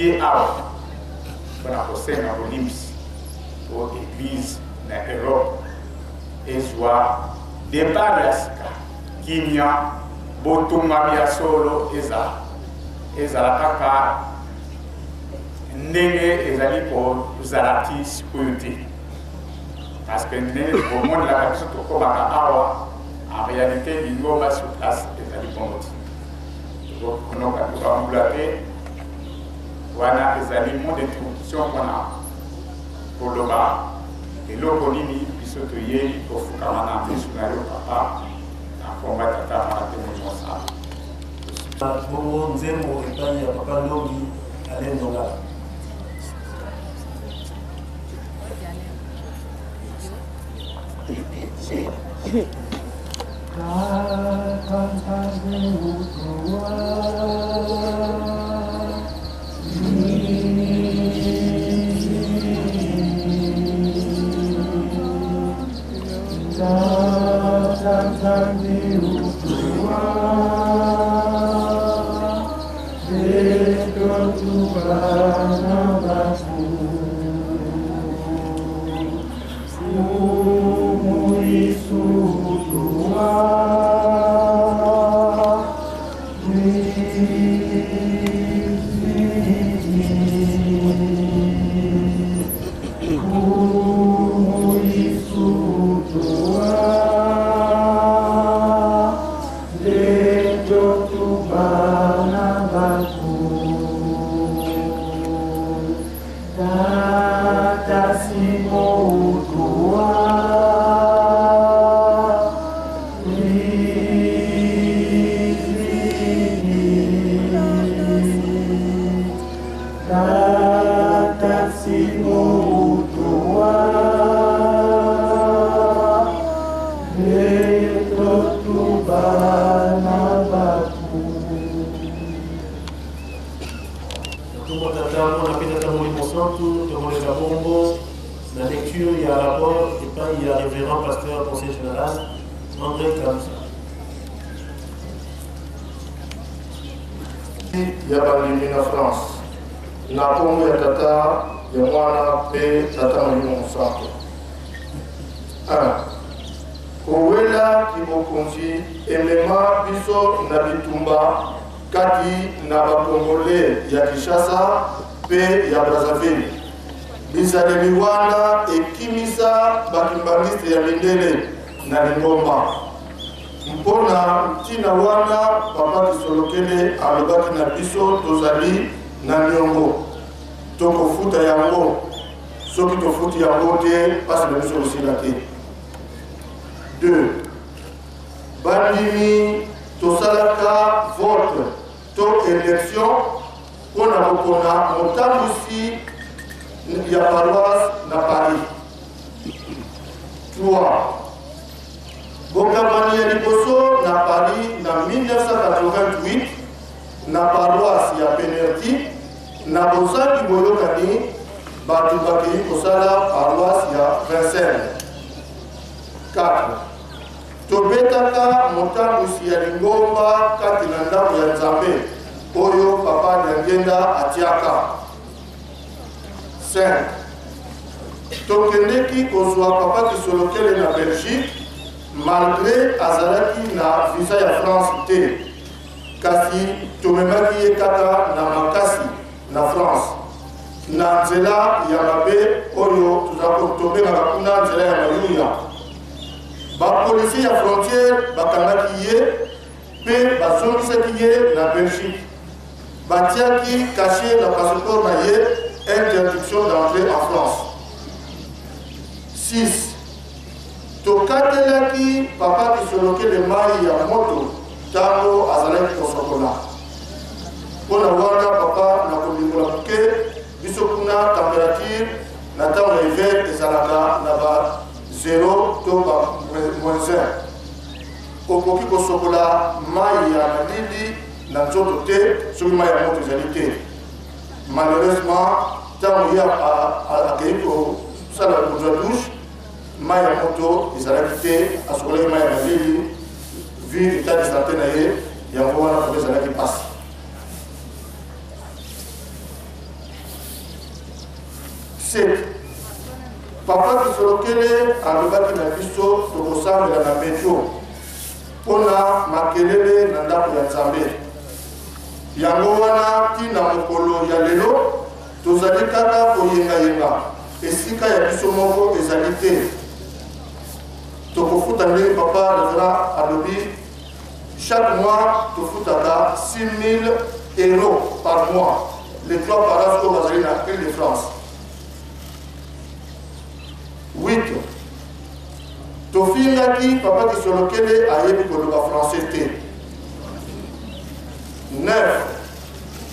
Toye awa mpo na kosenga bolimbisi mpo Eglise na Europe ezwa depart ya sika, kimia, botongami ya solo ezala, ezala kaka ndenge ezali kozala ti sikoyo te, parce que ndenge bomonelaka biso tokomaka awa, en réalité lingomba sur place ezali bongo te. Tokoki konoka bambula te, wana ezali mot d'introduction mpona koloba eloko nini biso toyei kofukama na miso na yo papa, na nkombo ya Tata, Mwana mpe Molimo Santu. Bongo nzembo epai ya papa Ndongi Alain Ndongala. Ya bandimi na France, na nkombo ya Tata, ya Mwana mpe Tata Molimo Mosantu. 1 Kowela kibokonzi emema biso na bitumba kati na bakongole ya Kinshasa mpe ya Brazzaville. Bizaleli wana ekimisa bakimbangiste ya mindele na lingomba. Mpo na ntina wana, Papa Kisolokele alobaki na biso, tozali na niongo, tokofuta yango, soki tofuti yango te, mpasi na biso ekosila te. 2 Bandimi tosalaka vote to election mpo na kopona motambwisi ya paroisse na Paris. 3 Bokabwani ya liboso na Paris na 1988 na paroisse ya Penerti, na bozangi boyokani, bato bakei kosala paroisse ya Vincennes. 4 Tobetaka motambwisi ya lingomba kati na ndako ya Nzambe oyo Papa Diangienda atiaka. 5 Tokendeki kozwa Papa Kisolokele na Belgique malgre azalaki na visa ya France te, kasi tomemaki ye kaka na makasi na France na nzela ya mabe oyo tobengaka kuna nzela ya mayuya. Bapolisier ya frontière bakangaki ye mpe bazongisaki ye na Belgique. Batiaki cachet na passeport na ye interdiction d'entrer en France. 6 Tokatelaki Papa Kisolokele mai ya moto ntango azalaki kosokola. Mpo na wana papa, na kolimbola moke, biso kuna temperature na ntango ya hiver ezalaka na ba 0 to ba moins 1. Okoki kosokola mai ya malili na nzoto te soki mai ya moto ezali te. Malheureusement, ntango ye akei kosala kozwa douche, mai ya moto ezalaki te, asokolaki mai ya malili vu état de santé na ye, yango wana mpo ezalaki mpasi. 7. Papa Kisolokele alobaki na biso tokosambela na metro mpo na makelele na ndako ya Nzambe. Yango wana ti na mokolo ya lelo tozali kaka koyengayenga, esika ya biso moko ezali te. Tokofuta ndenge papa reverend alobi, chaque mois tofutaka 6000 euros par mois, les trois paroisses oyo bazali na Île-de-France. 8. Tofingaki papa Kisolokele ayebi koloba français te. 9.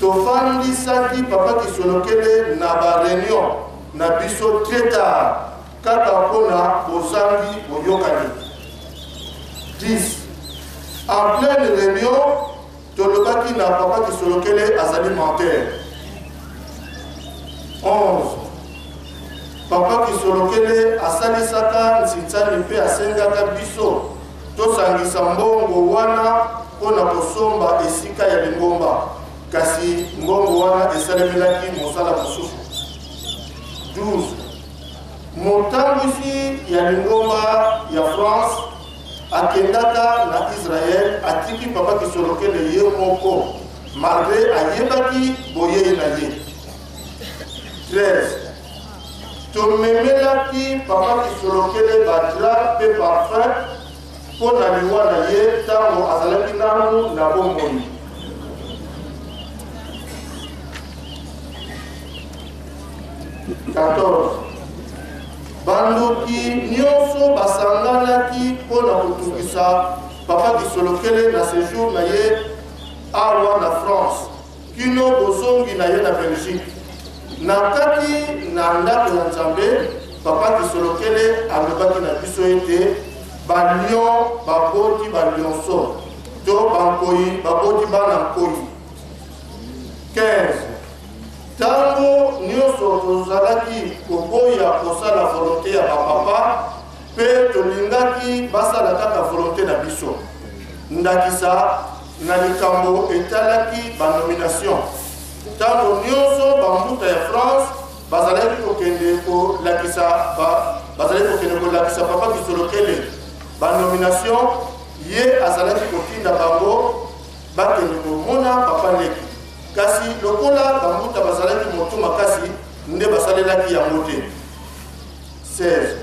Tofandisaki papa Kisolokele na ba reunion na biso très tard kaka mpona bozangi boyokani. 10. En pleine reunion tolobaki na papa Kisolokele azali menteur. 11. Papa Kisolokele asalisaka Nsintsani mpe asengaka biso tosangisa mbongo wana mpo na kosomba esika ya lingomba, kasi mbongo wana esalemelaki mosala mosusu. 12. Motambwisi ya lingomba ya France akendaka na Israël, atiki papa Kisolokele ye moko malgré ayebaki boyei na ye. 13. Tomemelaki papa Kisolokele ba draps mpe parfum mpo na liwa na ye ntango azalaki nanu na bomoi. 14. Bandoki nyonso basanganaki mpo na kotungisa papa Kisolokele na sejour na ye awa na France kino bozongi na ye na Belgique. Na kati na ndako ya Nzambe, papa Kisolokele alobaki na biso ete ba lion baboti ba lionceaux to bankoyi baboti bana nkoyi. 15. Tango nionso tozalaki koboya kosala volonte ya ba papa mpe tolingaki basala kaka volonte na biso. Ndakisa, na likambo etalaki ba nomination, tango nionso ba mbuta ya France bazalaki kokende kolakisa ba, bazalaki kokende kolakisa papa Kisolokele ba nomination, ye azalaki kotinda bango bakende komona papa leki. Kasi lokola bambuta bazalaki moto makasi, nde basalelaki yango te. 16.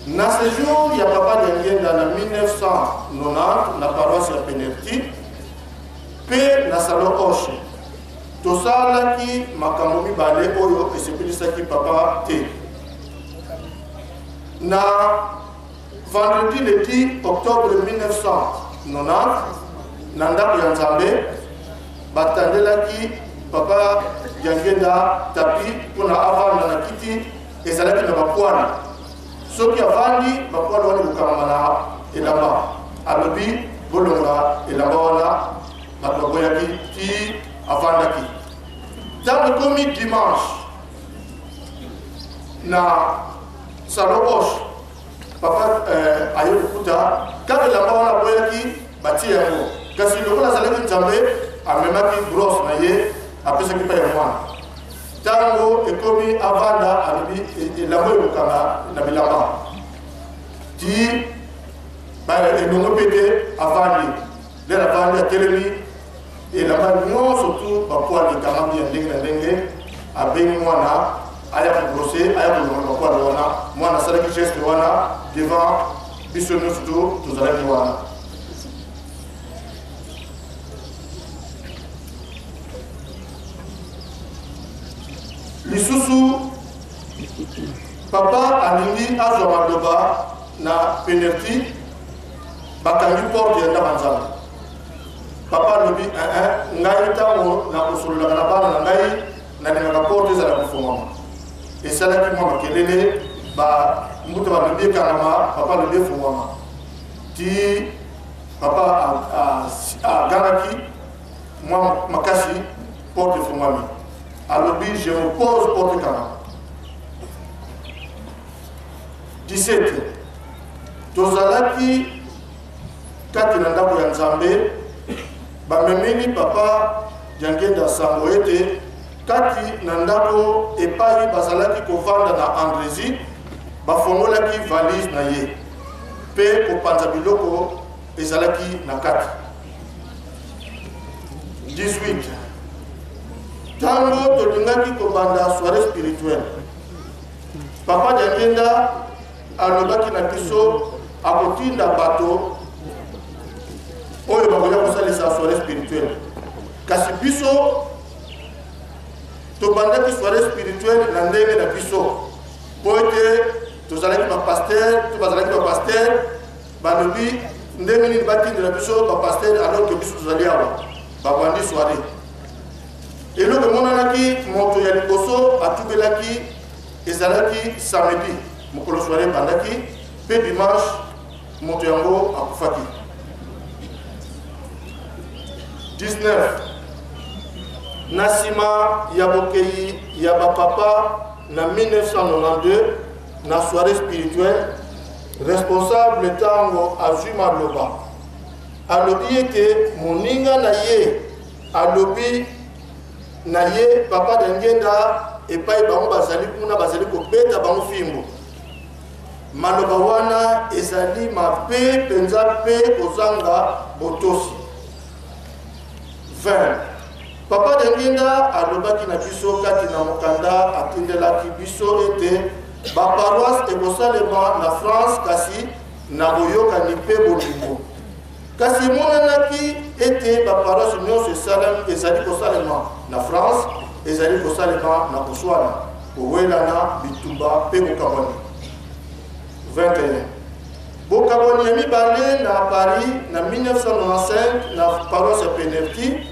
Na sejour ya papa Diangienda na 1990 na paroisse ya Penerti mpe na salon Oshe, tosalaki makambo mibale oyo esepelisaki papa te. Na vendredi le 10 octobre 1990, na ndako ya Nzambe, batandelaki papa Diangienda tapi mpo na avanda na kiti ezalaki na bapoils. Soki avandi, bapoils wana ekokangama na elamba. Alobi bolongola elamba wana, bato baboyaki ti avandaki. Ntango ekomi dimanche na salon Osh, papa aye kokuta kaka elamba wana aboyaki batie yango, kasi lokola azalaki Nzambe, amemaki brosse na ye apesaki mpe ya mwana. Ntango ekomi avanda, alobi elamba ekokanga na bilamba ti elongo mpe te. Avandi lere, avandi, atelemi, elamba nyonso tu bapoils ekangami ya ndenge na ndenge. Abengi mwana aya kobrosser, aya kolongola bapoils wana. Mwana asalaki geste wana devant biso nyonso tu tozalaki wana. Lisusu, papa alingi azwa maloba na penerti, bakangi porte ya ndako ya Nzambe. Papa alobi, eh, ngai ntango nakosololaka na bana na ngai, nalingaka porte ezala kofongwama. Esalaki mwa makelele, ba mbuta balobi ekangama, papa alobi efongwama. Ti papa agangaki mwa makasi, porte efongwami. Alobi, je m'oppose, porte ekangama. 17. Tozalaki kati na ndako ya Nzambe, bamemeli papa Diangienda sango ete Kati na ndako epai bazalaki kovanda na Andrezy, bafongolaki valise na ye mpe kopanza biloko ezalaki na kati. 18 ntango tolingaki kobanda soirée spirituelle, Papa Diangienda alobaki na biso akotinda bato oyo bakoya kosalisa soirée spirituelle, kasi biso tobandaki soirée spirituelle na ndenge na biso mpo ete tozalaki bapaster to bazalaki bapaster. Balobi ndenge nini batindela biso bapaster alors que biso tozali awa? Babandi soirée, eloko emonanaki, moto ya liboso atubelaki ezalaki samedi mokolo soirée ebandaki, mpe dimanche moto yango akufaki. 19 na nsima ya bokei ya bapapa na 1992 na soirée spirituelle, responsable ntango azwi maloba alobi ete moninga na ye alobi na ye Papa Diangienda epai bango bazali kuna bazali kobeta bango fimbo. Maloba wana ezali mabe mpenza mpe kozanga botosi. 20 Papa Diangienda alobaki na biso kati na mokanda atindelaki biso ete baparoise ekosalema na France kasi na boyokani mpe bolingo. Kasi emonanaki ete baparoise nyonso ezali kosalema na France ezali kosalema na koswana, kowelana, bitumba mpe bokabwani. 21 bokabwani ya mibale na Paris na 1995 na paroisse ya Penerti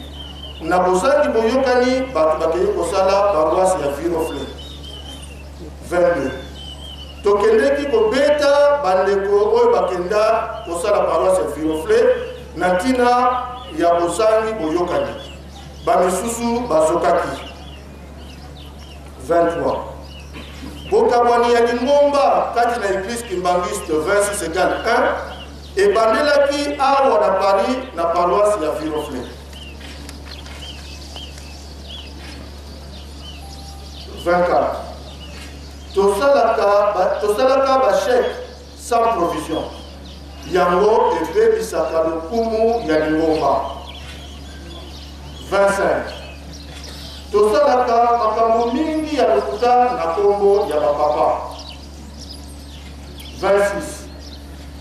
na bozangi boyokani, bato bakei kosala paroisse ya Viroflay. 22 tokendeki kobeta bandeko oyo bakenda kosala paroisse ya Viroflay na ntina ya bozangi boyokani, bamisusu bazokaki. 23 bokabwani ya lingomba kati na Eglise Kimbanguiste 26 égale 1 ebandelaki awa na Paris na paroisse ya Viroflay. 24 tosalaka bachèque sans provision, yango ebebisaka lokumu ya lingomba. 25 tosalaka makambo mingi ya lokuta na nkombo ya bapapa. 26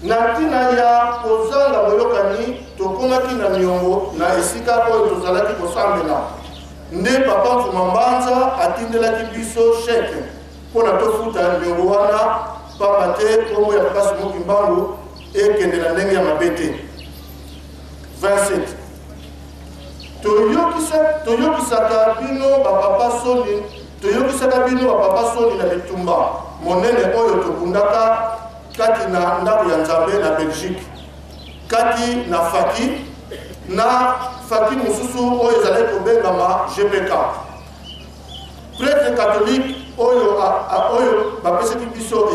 na ntina ya kozanga boyokani, tokomaki na miongo na esika oyo tozalaki kosambela, nde Papa Mfuma Mbanza atindelaki biso chèque mpo na tofuta niongo wana, pamba te nkombo ya Papa Simon Kimbangu ekende na ndenge ya mabe te. 27 toyokisaka bino bapapa soni, toyokisaka bino bapapa soni na bitumba monene oyo tobundaka kati na ndako ya Nzambe na Belgique, kati na faki na faki mosusu oyo ezalaki kobengama GPK. Prêtre catholique oyo bapesaki biso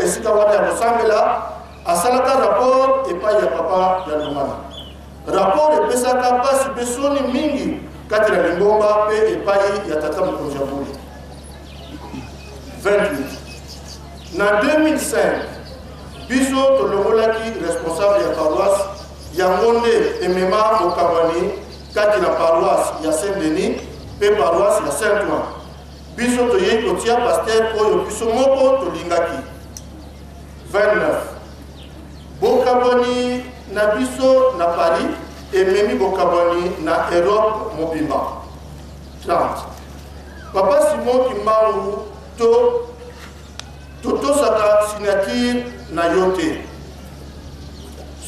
esika wana ya kosambela asalaka rapport epai ya Papa ya Longana. Rapport epesaka mpasi mpe soni mingi kati na lingomba mpe epai ya tata mokonzi ya bule. 28 na 2005 biso tolongolaki responsable ya paroisse, yango nde emema bokabwani kati na paroisse ya Saint-Denis mpe paroisse ya Saint-Ouen. Biso toyei kotia pasteur oyo biso moko tolingaki. 29 bokabwani na biso na Paris ememi bokabwani na Europe mobimba. 30 Papa Simon Kimbangu, to totosaka signature na yo te.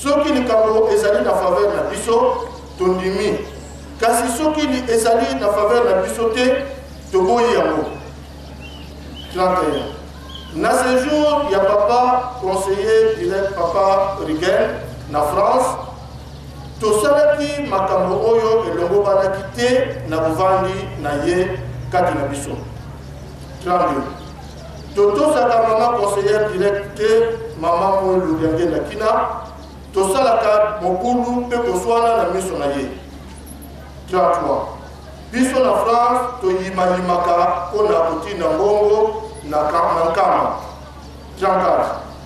Soki likambo ezali na faveur na biso, tondimi, kasi soki ezali na faveur na biso te, toboyi yango. 31 na séjour ya papa conseiller direct Papa Rigen na France, tosalaki makambo oyo elongobanaki te na bovandi na ye kati na biso. 32 totosaka mama conseillère direct te, mama Mwelu Diangienda Kina, tosalaka mobulu mpe koswana na miso na ye. 33 Biso na France toyimayimaka mpo na kotinda mbongo na nkama. 34.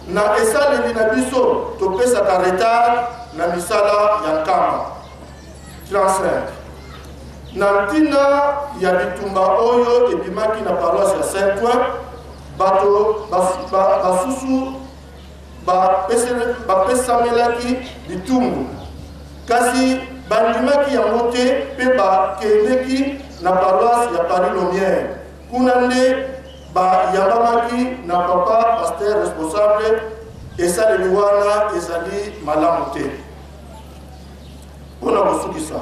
Na esaleli na biso topesaka retard na misala ya nkama. 35. Na ntina ya bitumba oyo ebimaki na paroisse ya Saint-Ouen, bato basusu bapesamelaki bitumbu, kasi bandimaki yango te mpe bakendeki na paroisse ya Paris Lomière. Kuna nde bayambamaki na papa pasteur responsable. Esaleli wana ezali malamu te. Mpo na kosukisa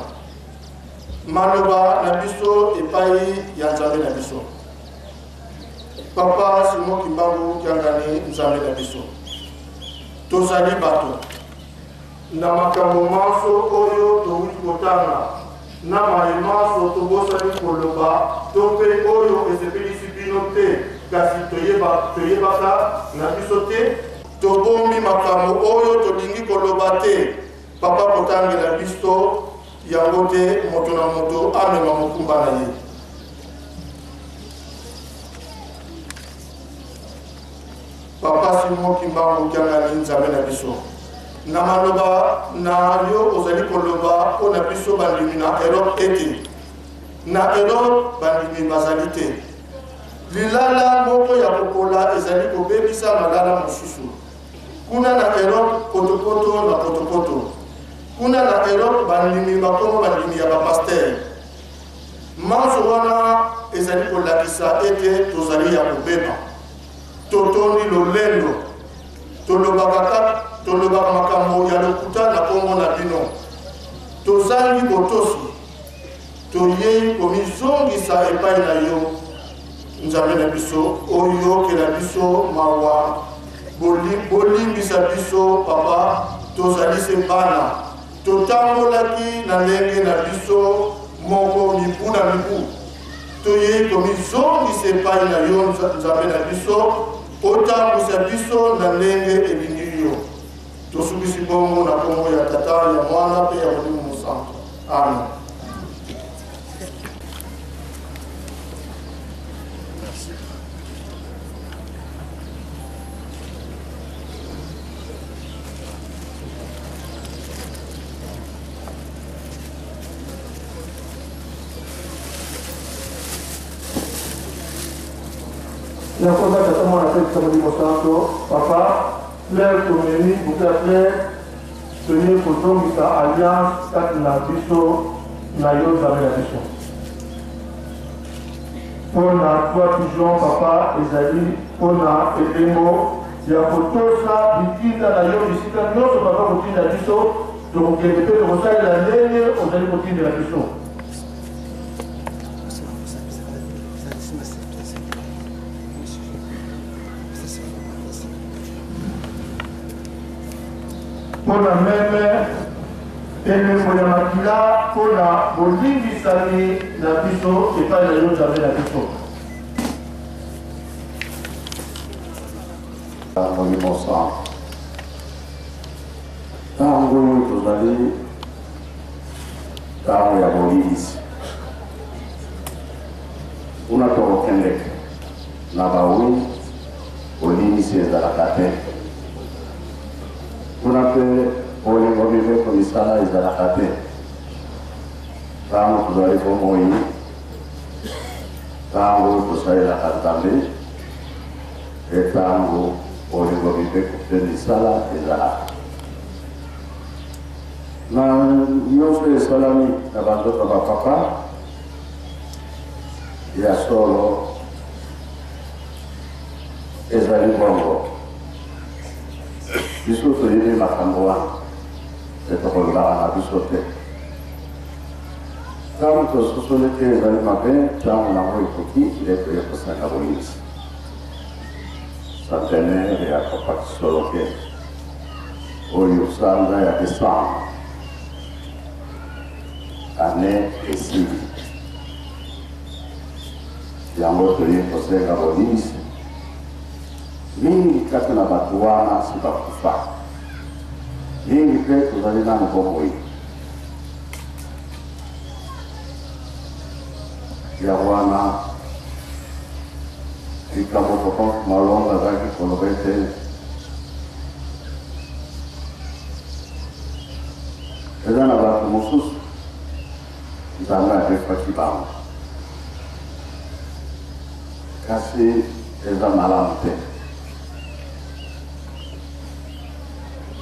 maloba na biso epai ya Nzambe na biso, Papa Simon Kimbangu Kiangani, Nzambe na biso, tozali bato na makambo manso oyo towuti kotanga, na maye manso tobosani koloba to mpe oyo esepelisi bino te, kasi toyeba, toyebaka na biso te. Tobombi makambo oyo tolingi koloba te. Papa kotangela biso yango te, moto na moto amema mokumba na ye. Papa Simon Kimbangu Kiangani, Nzambe na biso, na maloba na yo ozali koloba mpo na biso bandimi na Europe ete na Europe bandimi bazali te. Lilala moko ya kopola ezali kobebisa malala mosusu. Kuna na Europe potopoto na potopoto. Kuna na Europe bandimi bakoma bandimi ya ba pasteur. Manso wana ezali kolakisa ete tozali ya kobeba. Totondi lolendo. Tolobaka tolobaka makambo ya lokuta na kombo na bino. Tozangi botosi. Toyei komizongisa epai na yo, Nzambe na biso, oyokela biso mawa, bolimbisa biso Papa, tozali se bana, totambolaki na ndenge na biso moko mibu na mibu. Toyei komizongisa epai na yo, Nzambe na biso, otambwisa biso na ndenge elingi yo. Tosukisi bongo na kombo ya Tata, ya Mwana mpe ya Molimo Mosantu. Amen. Na kombo ya Tata, Mwana mpe Molimo Santo, Papa, Fleur tomemi bouquet ya fleur, toye kozongisa alliance kati na biso na yo Nzambe na biso. Mpo na trois pigeons papa, ezali mpo na elembo ya kotosa bitinda na yo bisika nyonso papa kotinda biso, tokokende mpe tokosalela ndenge ozali kotindela biso. Mpo na meme, elembo ya makila mpo na bolimbisami na biso epai na yo Nzambe na biso. Molimo Santu, ntango oyo tozali ntango ya bolimbisi, kuna tokokendeke na bawi bolimbisi ezalaka te, kuna mpe bolingo mibeko misala ezalaka te. Ntango tozali bomoi, ntango tosalelaka Nzambe, mpe ntango bolingo mibeko mpe misala ezalaka na nyonso esalami na banzoto bapapa ya solo ezali bongo. Biso toyebi makambo wana mpe tokolobaka na biso te. Ntango tososoli te ezali mabe, ntango nango ekoki nde toye kosenga bolimbisi. Centenaire ya Papa Kisoloke oyo sanza ya Desembre annee esili, yango toye kosenga bolimbisi. Mingi kati na bato wana si bakufa, mingi mpe tozali nanu bomoi. Yango wana likambo papa Malonga azalaki koloba ete eza na bato mosusu Nzambe adefaki bango, kasi eza malamu te.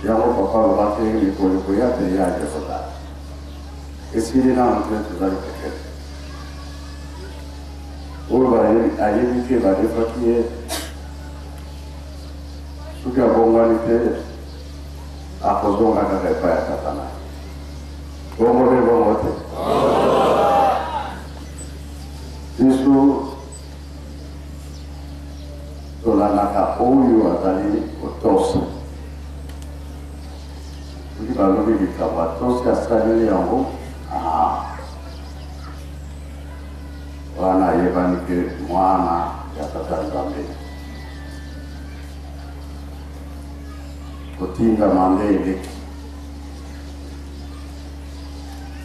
Yango papa alobaki mikolo ekoya te ye aje kozala esili nano te, tozali kokende. Oyo ayebi te badefaki ye, soki abongwani te akozonga kaka epai ya tata na ye. Bongo mpe bongo te. Biso tolandaka oyo azali kotosa. Soki balobi likambo atosi asaleli yango, wana ayebani ke mwana ya tata Nzambe. Kotindama nde eleki.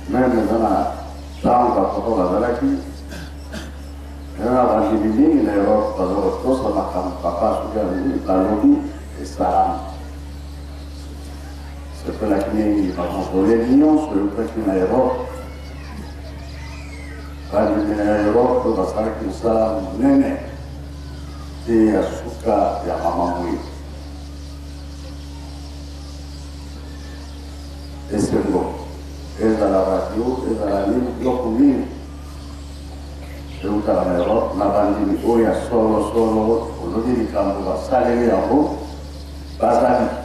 Meme eza na ntango bapapa bazalaki eza na bandimi mingi na Europe baza kotosa makambo papa soki alobi balobi esalami. Sepelaki mingi bakongole nyonso eutaki na Europe, bandimi na Europe basalaki mosala monene te ya suka ya mama Mwilu. Esengo, ezala radio, ezala nini, biloko mingi eutaka na Europe na bandimi oyo ya solo solo, olobi likambo basaleli yango bazali.